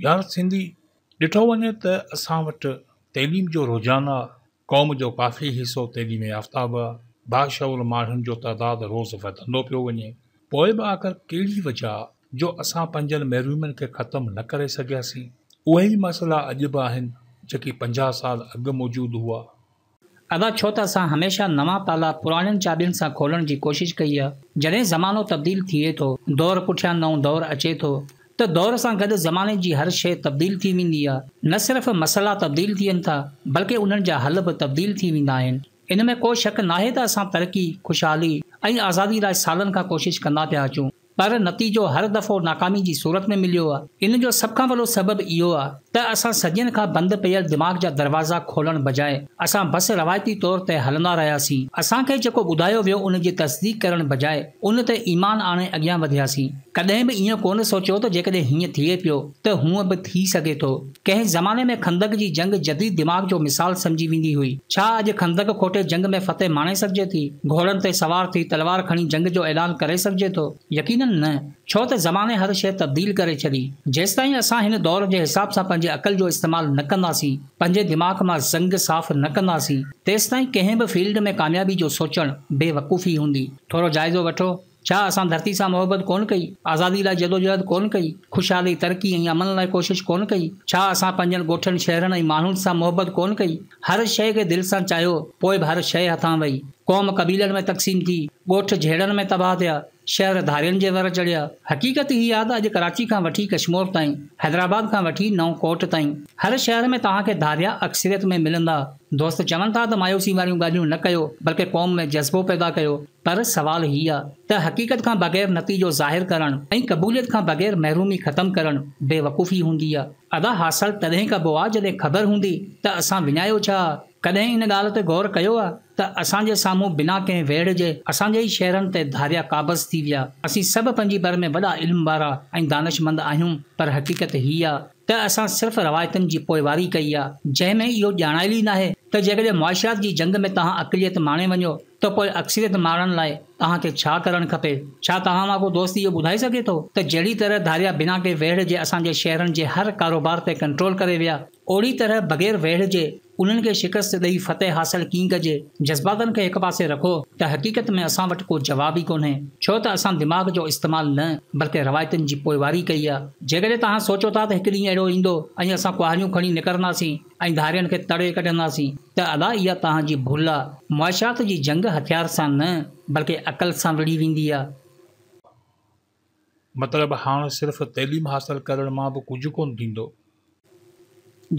يار سنڌي، ڏٺو وڃي ته اسان وٽ تعليم جو رجحان آ، قوم جو ڪافي حصو تعليم يافته به آ، باشعور ماڻهن جو تعداد روز وڌندو پيو وڃي، پوء به آخر ڪهڙي وجه آ جو اسان پنهنجن محرومين کي ختم نه ڪري سگهياسين؟ اهي ئي مسئلا اڄ به آهن جيڪي 50 سال اڳ موجود هئا. ادا ڇو ته اسان هميشه نوان تالا پراڻين چاٻين سان کولڻ جي ڪوشش ڪئي آ. جڏهن زمانو تبديل ٿئي ٿو، دور پٺيان نئون دور اچي ٿو ته دور سان گڏ زماني جي هر شيء تبديل ٿي ويندي آ. نه صرف مسئلا تبديل ٿين ٿا بلڪه انهن جا حل به تبديل ٿي ويندا آهن. ان ۾ ڪو شڪ ناهي ته اسان ترقي، خوشحالي ۽ آزادي لاء سالن کان ڪوشش ڪندا پيا اچون. پر نتيجو هر دفعو ناڪامي جي صورت ۾ مليو آ. ان جو سڀ کان وڏو سبب اهو آ ته اسان صدين کان بند پيل دماغ جا دروازا کولڻ بجاء اسان بس روايتي طور تي هلندا رهياسين. اسان کي جيڪو ٻڌايو ويو ان جي تصديق ڪرڻ بجاء ان تي ايمان آڻي اڳيان وڌياسين. ڪڏهن به ايئن ڪونه سوچيو ته جيڪڏهن هيئن ٿئي پيو ته هونئن به ٿي سگهي ٿو. ڪنهن زماني ۾ خندق جي جنگ جديد دماغ جو مثال سمجهي ويندي هئي. ڇا اڄ خندق کوٽي جنگ ۾ فتح ماڻي سگهجي ٿي؟ گهوڙن تي سوار ٿي تلوار کڻي جنگ جو اعلان ڪري سگهجي ٿو؟ يقينن نه. ڇو ته زماني هر شيء تبديل ڪري ڇڏي. جيستائين اسان هن دور جي حساب سان پنهنجي عقل جو استعمال نه ڪنداسين، پنهنجي دماغ مان زنگ صاف نه ڪنداسين، تيستائين ڪنهن به فيلڊ ۾ ڪاميابي جو سوچڻ بي وقوفي هوندي. ٿورو جائزو وٺو. ڇا اسان ڌرتي سان محبت ڪونه ڪئي؟ آزادي لاء جدوجهد ڪونه ڪئي؟ خوشحالي، ترقي ۽ امن لاء ڪوشش ڪونه ڪئي؟ ڇا اسان پنهنجن ڳوٺن، شهرن ۽ ماڻهن سان محبت ڪونه ڪئي؟ هر شيء کي دل سان چاهيو، پوء به هر شيء هٿان وئي. قوم قبيلن ۾ تقسيم ٿي، ڳوٺ جهيڙن ۾ تباهه ٿيا، شهر ڌارين جي ور چڙهيا. حقيقت هي آ ته اڄ ڪراچي کان وٺي ڪشمور تائين، حيدرآباد کان وٺي نئون ڪوٽ تائين، هر شهر ۾ توهان کي ڌاريا اڪثريت ۾ ملندا. دوست چون ٿا ته مايوسي واريون ڳالهيون نه ڪيو، بلڪه قوم ۾ جذبو پيدا ڪيو. پر سوال هي آ ته حقيقت کان بغير نتيجو ظاهر ڪرڻ ۽ قبوليت کان بغير محرومي ختم ڪرڻ بي وقوفي هوندي آ. ادا حاصل تڏهن ڪبو آ جڏهن خبر هوندي ته اسان وڃايو ڇا آ. ڪڏهن ان ڳالهه تي غور ڪيو آ ته اسان جي سامهون بنا ڪنهن ويڙهه جي اسان جي ئي شهرن تي ڌاريا قابض ٿي ويا. اسين سڀ پنهنجي بر ۾ وڏا علم وارا ۽ دانشمند آهيون پر حقيقت هي آ ته اسان صرف روايتن جي پوئواري ڪئي آ جنهن ۾ اهو ڄاڻايل ئي ناهي ته جيڪڏهن معاشيات جي جنگ ۾ توهان اقليت ماڻي وڃو ته پوء اڪثريت ماڻڻ لاء توهان کي ڇا ڪرڻ کپي؟ ڇا توهان مان ڪو دوست اهو ٻڌائي سگهي ٿو ته جهڙي طرح ڌاريا بنا ڪنهن ويڙهه جي اسان جي شهرن جي هر ڪاروبار تي ڪنٽرول ڪري ويا، اوڙي طرح بغير ويڙهه جي انهن کي شڪست ڏئي فتح حاصل ڪيئن ڪجي؟ جذباتن کي هڪ پاسي رکو ته حقيقت ۾ اسان وٽ ڪو جواب ئي ڪونهي، ڇو ته اسان دماغ جو استعمال نه بلڪه روايتن جي پوئواري ڪئي آ. جيڪڏهن توهان سوچو ٿا ته هڪ ڏينهن اهڙو ايندو ۽ اسان ڪهاڙيون کڻي نڪرنداسين ۽ ڌارين کي تڙي ڪڍنداسين ته ادا اها توهان جي ڀل آ. معاشيات جي جنگ هٿيار سان نه بلڪه عقل سان وڙهي ويندي آ. مطلب هاڻ صرف تعليم حاصل ڪرڻ مان به ڪجهه ڪونه ٿيندو.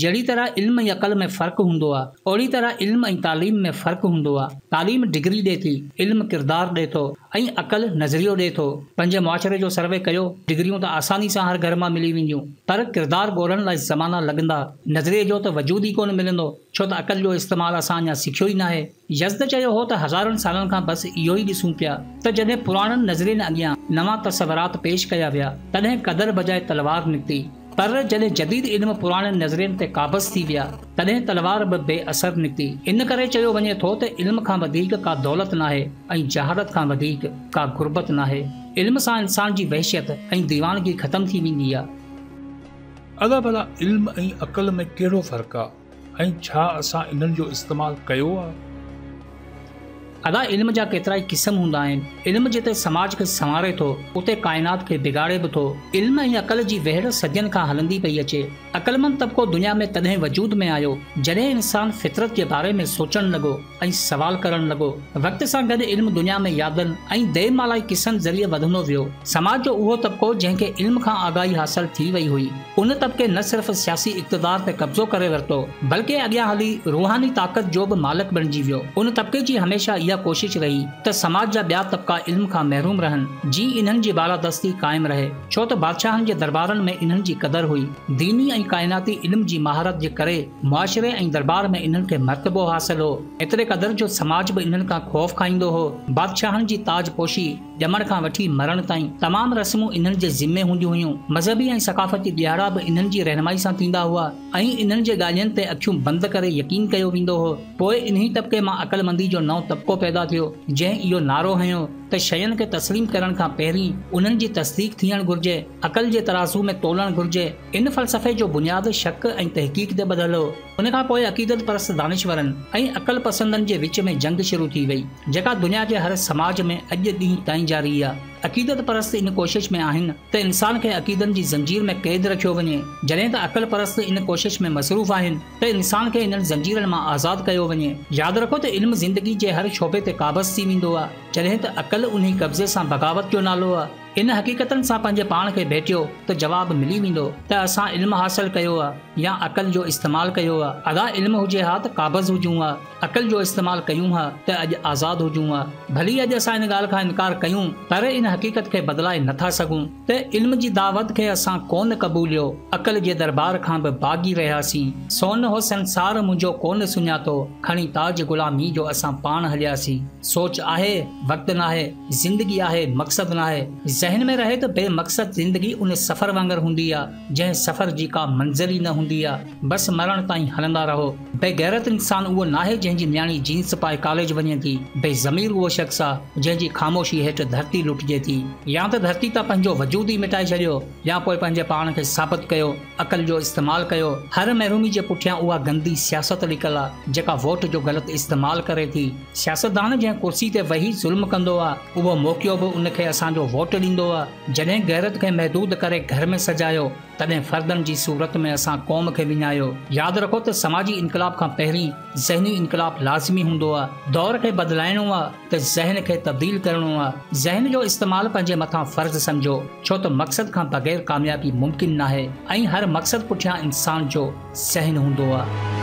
جهڙي طرح علم ۽ عقل ۾ فرق هوندو آ، اوڙي طرح علم ۽ تعليم ۾ فرق هوندو آ. تعليم ڊگري ڏي ٿي، علم ڪردار ڏي ٿو ۽ عقل نظريو ڏي ٿو. پنهنجي معاشري جو سروي ڪيو، ڊگريون ته آساني سان هر گهر مان ملي وينديون، پر ڪردار ڳولڻ لاء زمانا لڳندا. نظريي جو ته وجود ئي ڪونه ملندو، ڇو ته عقل جو استعمال اسان اڃا سکيو ئي ناهي. يزد چيو هو ته هزارن سالن کان بس اهو ئي ڏسون پيا ته جڏهن پراڻن نظرين اڳيان نوان تصورات پيش ڪيا ويا، تڏهن قدر بجاء تلوار نڪتي. پر جڏهن جديد علم پراڻن نظرين تي قابض ٿي ويا، تڏهن تلوار به بي اثر نڪتي. ان ڪري چيو وڃي ٿو ته علم کان وڌيڪ ڪا دولت ناهي ۽ جهالت کان وڌيڪ ڪا غربت ناهي. علم سان انسان جي وحشيت ۽ ديوانگي ختم ٿي ويندي آ. ادا ڀلا علم ۽ عقل ۾ ڪهڙو فرق آ ۽ ڇا اسان انهن جو استعمال ڪيو آ؟ ادا علم جا ڪيترائي قسم هوندا آهن. علم جتي سماج کي سنواري ٿو اتي ڪائنات کي بگاڙي به ٿو. علم ۽ عقل جي ويڙهه صدين کان هلندي پئي اچي. عقلمند طبقو دنيا ۾ تڏهن وجود ۾ آيو جڏهن انسان فطرت جي باري ۾ سوچڻ لڳو ۽ سوال ڪرڻ لڳو. وقت سان گڏ علم دنيا ۾ يادن ۽ ديومالائي قصن ذريعي وڌندو ويو. سماج جو اهو طبقو جنهن کي علم کان آگاهي حاصل ٿي وئي هئي، ان طبقي نه صرف سياسي اقتدار تي قبضو ڪري ورتو، بلڪه اڳيان هلي روحاني طاقت جو به مالڪ بڻجي ويو. ان طبقي جي هميشه اها ڪوشش رهي ته سماج جا ٻيا طبقا علم کان محروم رهن، جيئن انهن جي بالادستي قائم رهي، ڇو ته بادشاهن جي دربارن ۾ انهن جي قدر هئي. ديني ۽ ڪائناتي علم جي مهارت جي ڪري معاشري ۽ دربار ۾ انهن کي مرتبو حاصل هو. ايتري قدر جو سماج به انهن کان خوف کائيندو هو. بادشاهن جي تاج پوشي، ڄمڻ کان وٺي مرڻ تائين تمام رسمون انهن جي ذمي هونديون هيون. مذهبي ۽ ثقافتي ڏهاڙا به انهن جي رهنمائي سان ٿيندا هئا ۽ انهن جي ڳالهين تي اکيون بند ڪري يقين ڪيو ويندو هو. پوء انهي طبقي مان عقلمندي جو نئون طبقو پيدا ٿيو، جنهن اهو نعرو هنيو ته شين کي تسليم ڪرڻ کان پهرين انهن جي تصديق ٿيڻ گهرجي، عقل جي ترازو ۾ تولڻ گهرجي. ان فلسفي جو بنياد شڪ ۽ تحقيق تي ٻڌل هو. ان کان پوء عقيدت پرست دانشورن ۽ عقل پسندن جي وچ ۾ جنگ شروع ٿي وئي، جيڪا دنيا جي هر سماج ۾ اڄ ڏينهن تائين جاري آ. عقيدت پرست ان ڪوشش ۾ آهن ته انسان کي عقيدن جي زنجير ۾ قيد رکيو وڃي، جڏهن ته عقل پرست ان ڪوشش ۾ مصروف آهن ته انسان کي انهن زنجيرن مان آزاد ڪيو وڃي. ياد رکو ته علم زندگي جي هر شعبي تي قابض ٿي ويندو آ، جڏهن ته عقل انهي قبضي سان بغاوت جو نالو آ. ان حقيقتن سان پنهنجي پاڻ کي ڀيٽيو ته جواب ملي ويندو ته اسان علم حاصل ڪيو آ يا عقل جو استعمال ڪيو آ. ادا علم هجي ها ته قابض هجون ها. عقل جو استعمال ڪيون ها ته اڄ آزاد هجون ها. ڀلي اڄ اسان ان ڳالهه کان انڪار ڪيون پر ان حقيقت کي بدلائي نه ٿا سگهون ته علم جي دعوت کي اسان ڪونه قبوليو، عقل جي دربار کان به باغي رهياسين. سون هو سنسار منهنجو ڪونه سڃاتو، کڻي تاج غلامي جو اسان پاڻ هلياسين. سوچ آهي، وقت ناهي، زندگي آهي، مقصد ناهي. ذهن ۾ رهي ته بي مقصد زندگي ان سفر وانگر هوندي آ، جنهن سفر جي ڪا منزل ئي نه هوندي آ. بس مرڻ تائين هلندا رهو. بي غيرت انسان اهو ناهي جنهن جي نياڻي جينس پائي ڪاليج وڃي ٿي. بي ضمير اهو شخص آ جنهن جي خاموشي هيٺ ڌرتي لٽجي ٿي. يا ته ڌرتي تان پنهنجو وجود ئي مٽائي ڇڏيو يا پوء پنهنجي پاڻ کي ثابت ڪيو، عقل جو استعمال ڪيو. هر محرومي جي پٺيان اها گندي سياست لڪل آ جيڪا ووٽ جو غلط استعمال ڪري ٿي. سياستدان جنهن ڪرسي تي ويهي ظلم ڪندو آ اهو موقعو به ان کي اسان جو ووٽ ڏيندو آ. جڏهن غيرت کي محدود ڪري گهر ۾ سجايو. تڏهن فردن جي صورت ۾ اسان قوم کي وڃايو. ياد رکو ته سماجي انقلاب کان پهرين ذهني انقلاب لازمي هوندو آ. دور کي بدلائڻو آ ته ذهن کي تبديل ڪرڻو آ. ذهن جو استعمال پنهنجي مٿان فرض سمجهو، ڇو ته مقصد کان بغير ڪاميابي ممڪن ناهي ۽ هر مقصد پٺيان انسان جو ذهن هوندو آ.